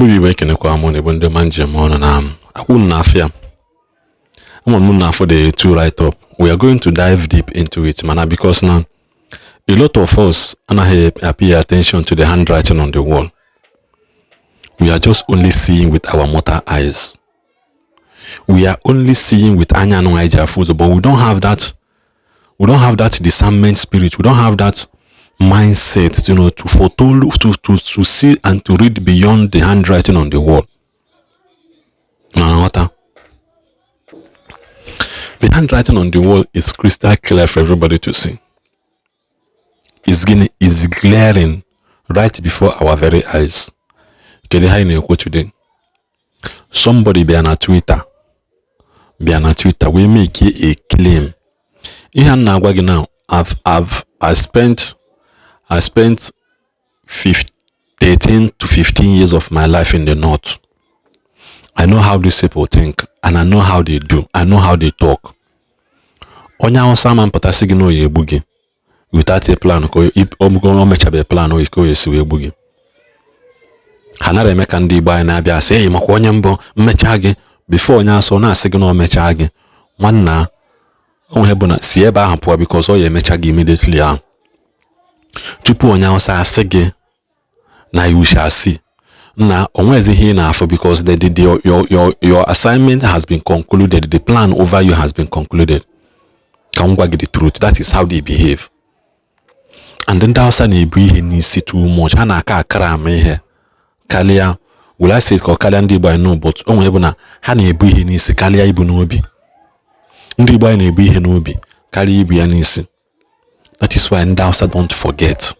Igbo bụ Igbo, ekenekwa m na Igbo ndị ọma njem ọnụ na akwụ na afịa ama m na afọ the two write up. We are going to dive deep into it, mana because na a lot of us anaghị pay attention to the handwriting on the wall. We are just only seeing with our mortal eyes. We are only seeing with anya anụ anyị ji afụ ụzọ, but we don't have that discernment spirit. We don't have that mindset to foretold, to see and to read beyond the handwriting on the wall. Na nghọta, the handwriting on the wall is crystal clear for everybody to see. Is gịnị? Is glaring right before our very eyes. Kedu ihe anyị na-ekwu today? Somebody bịa na Twitter wee make a claim. Ihe a na-agwa gị now, I spent 15, 13 to 15 years of my life in the north. I know how these people think and I know how they do. I know how they talk. Onye Hausa ma mpụtasị gị na oyi egbu gị without a plan, ka o mechabeghị plan oyi ka o esi wee gbu gị. Ha nara eme ka ndị Igbo anyị na-abịa asị eyi makwa onye mbụ mmechaa gị before onye asọ na-asị gị na o mechaa gị. Nwanna, onwe bụ na si ebe ahụ pụọ, because ọ ya emecha gị immediately ahụ tupu onye Hausa asị gị na you shall see na onwezi ihe ị na-afụ, because the your assignment has been concluded. The plan over you has been concluded. Ka m gwa gị the truth, that is how they behave. And ndị Hausa na-ebu ihe n'isi too much. Ha na-aka akara ama ihe karịa, will I say, ka ọ karịa ndị Igbo I know, but o nwere bụ na ha na-ebu ihe n'isi karịa ibu n'obi. Ndị Igbo anyị na-ebu ihe n'obi karịa ibu ya n'isi. That is why ndị Hausa don't forget.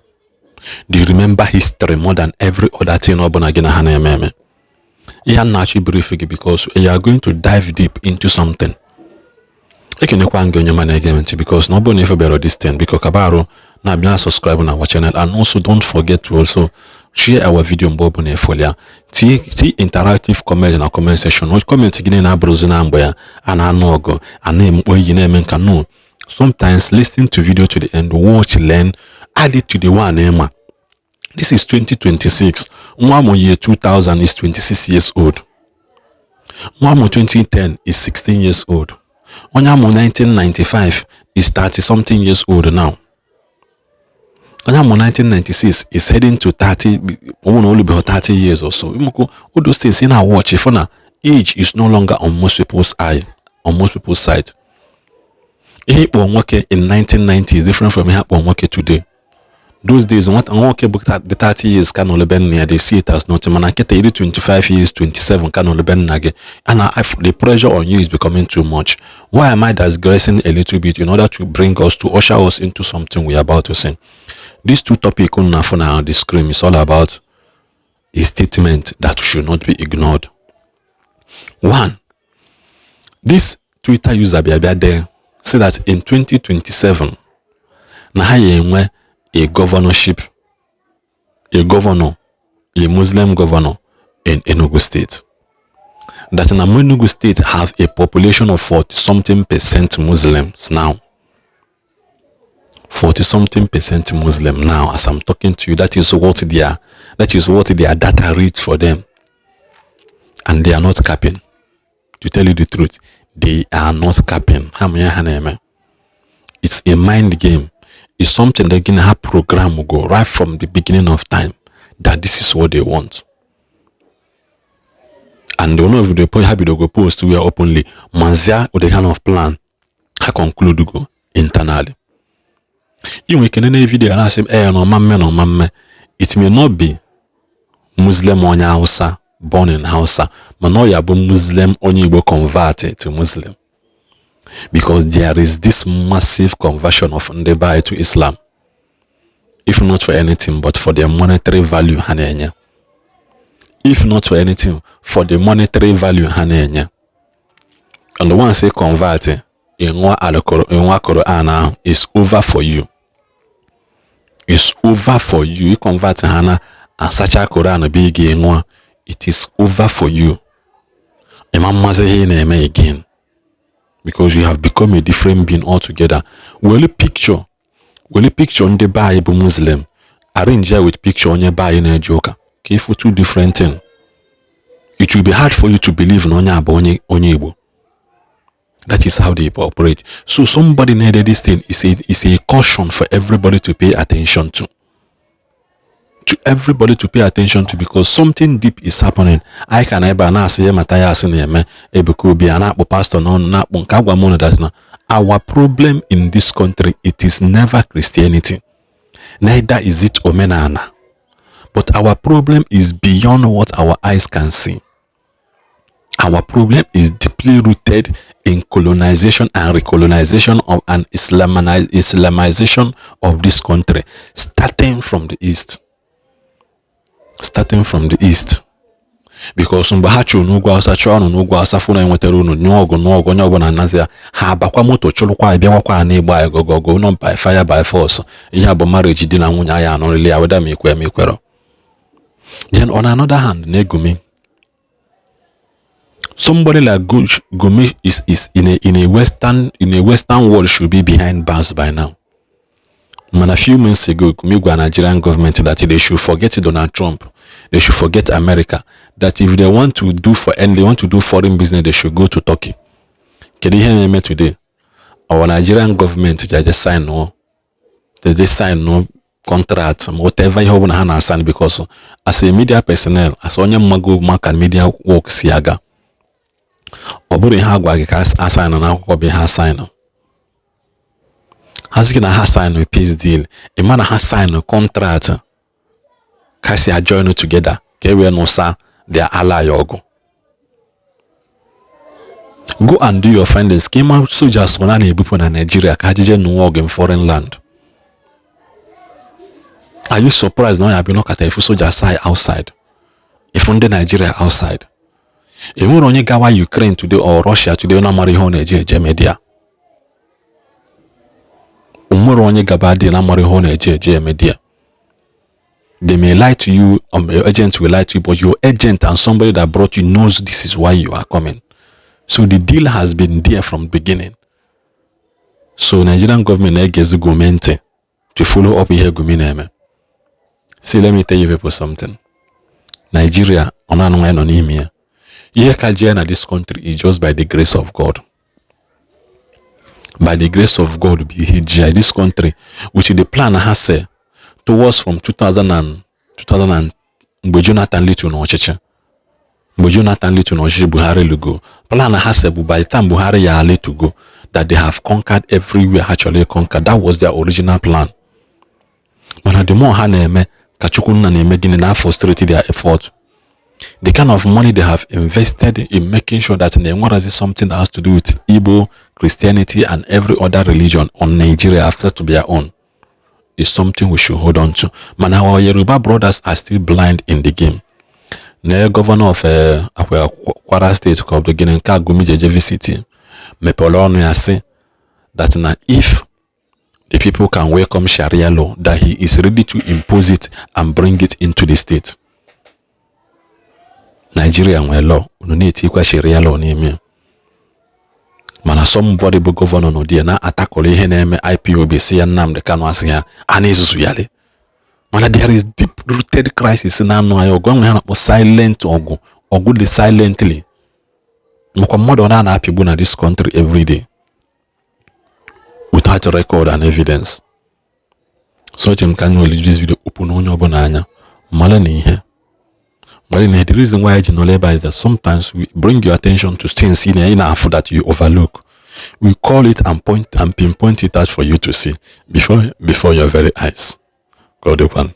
They remember history more than every other thing ọbụla gị na ha na-eme eme. Ihe a na-achọ brief gị, because you are going to dive deep into something. Ekenekwa gị onye ma na-ege m ntị, because na ọ bụrụ na ife bịara this thing, biko kaba arụ na-abịa subscribe na our channel, and also don't forget to also share our video. Mgbe ọbụla efoli ya, tie interactive comment na comment section. Comment gị na-abụrụzi na mgbe ya a na-anụ ọgụ, a na-emkpo iyi na-eme nka. No, sometimes listen to video to the end, watch, learn, add it to the one ịma. This is 2026. Nwa amụ year 2000 is 26 years old. Nwa amụ 2010 is 16 years old. Onye amụ 1995 is 30 something years old now. Onye amụ 1996 is heading to 30, ọnwụ na olubeghị 30 years or so. Ịmụkụ all those things ị na-watch for na age is no longer on most people's eye, on most people's side. Ihe ịkpọ nwoke in 1990 is different from ihe akpọ nwoke today. Those days, nwata nwoke bụ the 30 years ka nọ ebe nna ya, they see it as nothing. Mana nkịta iri 25 years, 27 ka nọ ebe nna gị, and the pressure on you is becoming too much. Why am I digressing a little bit? In order to bring us, to usher us into something we are about to say. These two topic unu na-afụ na the screen is all about a statement that should not be ignored. One, this Twitter user bịa bịa there say that in 2027 na ha ya enwe a governorship, a governor, a Muslim governor in Enugu State. That in Enugu State have a population of 40 something percent Muslims now. 40 something percent Muslim now as I'm talking to you. That is what their data reads for them. And they are not capping. To tell you the truth, they are not capping. Ha ma ihe ha na-eme. It's a mind game. It's something they can have program go right from the beginning of time that this is what they want. And they know if they point happy to go post we are openly manzia with the kind of plan ha conclude go internally. Ị nwere ike nene video na-asị m ee na ọma mme na ọma mme. It may not be Muslim onye Hausa born in Hausa, mana ọ ya bụ Muslim onye Igbo convert to Muslim, because there is this massive conversion of ndị be anyị to Islam, if not for anything but for their monetary value ha na-enye. If not for anything, for the monetary value ha na-enye. And the one say convert, ịnwa Quran ahụ, is over for you, is over for you. You convert ha na asacha Quran bụ ị ga-enwe, it is over for you. Ịma mmazi ihe ị na-eme again, because you have become a different being altogether. Were picture ndị be anyị bụ Muslim, arrange ya with picture onye be anyị na-eje ụka, ka ịfụ two different thing. It will be hard for you to believe na onye a bụ onye Igbo. That is how they operate. So somebody needed this thing is a caution for everybody to pay attention to everybody to pay attention to, because something deep is happening. Anyị ka na ebe a na-asị ya mata ya asị na-eme Ebuka Obi a na-akpọ pastor n'ọnụ na-akpọ nke agwa m unu that na our problem in this country, it is never Christianity, neither is it omenala, but our problem is beyond what our eyes can see. Our problem is deeply rooted in colonization and recolonization of an Islamization of this country, starting from the east. Starting from the east. Because mgbe ha chụrụ n'ugwu Awụsa, chụọ ọnụ n'ugwu Awụsa, fụ na enwetara unu nyụọ ọgụ nụọ ọgụ, onye ọbụla anazi ya, ha abakwa moto chụrụkwa anyị, bịawakwa ha n'ịgba anyị gogogo nọ by fire by force. Ihe a bụ marriage di na nwunye anyị anụrịla ya weda ma ikwe ma ikwerọ. Then on another hand, na Gumi, somebody like Gumi is in a Western world should be behind bars by now. Man, a few months ago, Gumi gwa Nigerian government that they should forget Donald Trump, they should forget America, that if they want to do for and they want to do foreign business, they should go to Turkey. Kedu ihe na-eme today? Our Nigerian government just sign no, they just sign no contract, whatever ihe ọbụla ha na-asign, because as a media personnel, as onye mmago maka media work si aga, ọ bụrụ ihe a gwa gị ka a sign n'akwụkwọ bụ ihe a sign. Ha sị gị na ha sign peace deal, ị ma na ha sign contract ka si join together ka e wee nụsa their ally ọgụ. Go and do your findings ka ịma soldiers ọ na-ebupụ na Nigeria ka ha jeje nụọ ọgụ in foreign land. Are you surprised na ọ ya bụ nọkọta ifu soldiers outside, ifu ndị Nigeria outside? Enwere onye gawa Ukraine today or Russia today na-amara ihe ọ na-eje eje media? Onwere onye gaba dị na-amara ihe ọ na-eje eje media? They may lie to you, your agent will lie to you, but your agent and somebody that brought you knows this is why you are coming. So the deal has been there from beginning. So Nigerian government na-egezi Gumi ntị to follow up ihe Gumi na-eme. See, let me tell you people something. Nigeria ọ na-anụ anyị nọ n'ime ya, ihe ka jee na this country is just by the grace of God. By the grace of God bụ ihe ji this country with the plan ha se towards from 2000 and 2000 and mgbe Jonathan litu n'ọchịchị, mgbe Jonathan litu n'ọchịchị, Buhari lugo. Plan ha se bụ by the time Buhari ya letugo, that they have conquered everywhere ha chọrọ conquer. That was their original plan. Mana the more ha na-eme ka Chukwunna na-eme gịnị na frustrate their effort. The kind of money they have invested in making sure that na enwerazi something that has to do with Igbo, Christianity and every other religion on Nigeria after to their own is something we should hold on to. Mana our Yoruba brothers are still blind in the game. Na governor of Kwara State ka ọ bụ gịnị nke Gumi jeje visit mepere ọnụ ya sị that na if the people can welcome Sharia law, that he is ready to impose it and bring it into the state. Nigeria nwere law, unu na-etikwa Sharia law n'ime ya. Mana somebody bụ governor nọ there na-atakọrọ ihe na-eme IPOB, si ya Nnamdi Kanu asị ya a na-ezuzu yali. Mana there is deep rooted crisis na-anụ anyị ọgụ enwe ha na-akpọ silent ọgụ, ọgụ dị silently, makwa mmadụ ọ na-apịgbu na this country every day without record and evidence. So eche m ka m nwere this video open onye ọbụla anya mara na ihe mara na the reason why I ji nọrọ ebe a is that sometimes we bring your attention to things ị na-afụ that you overlook. We call it and point and pinpoint it out for you to see before your very eyes. Ka ọ dịkwanụ.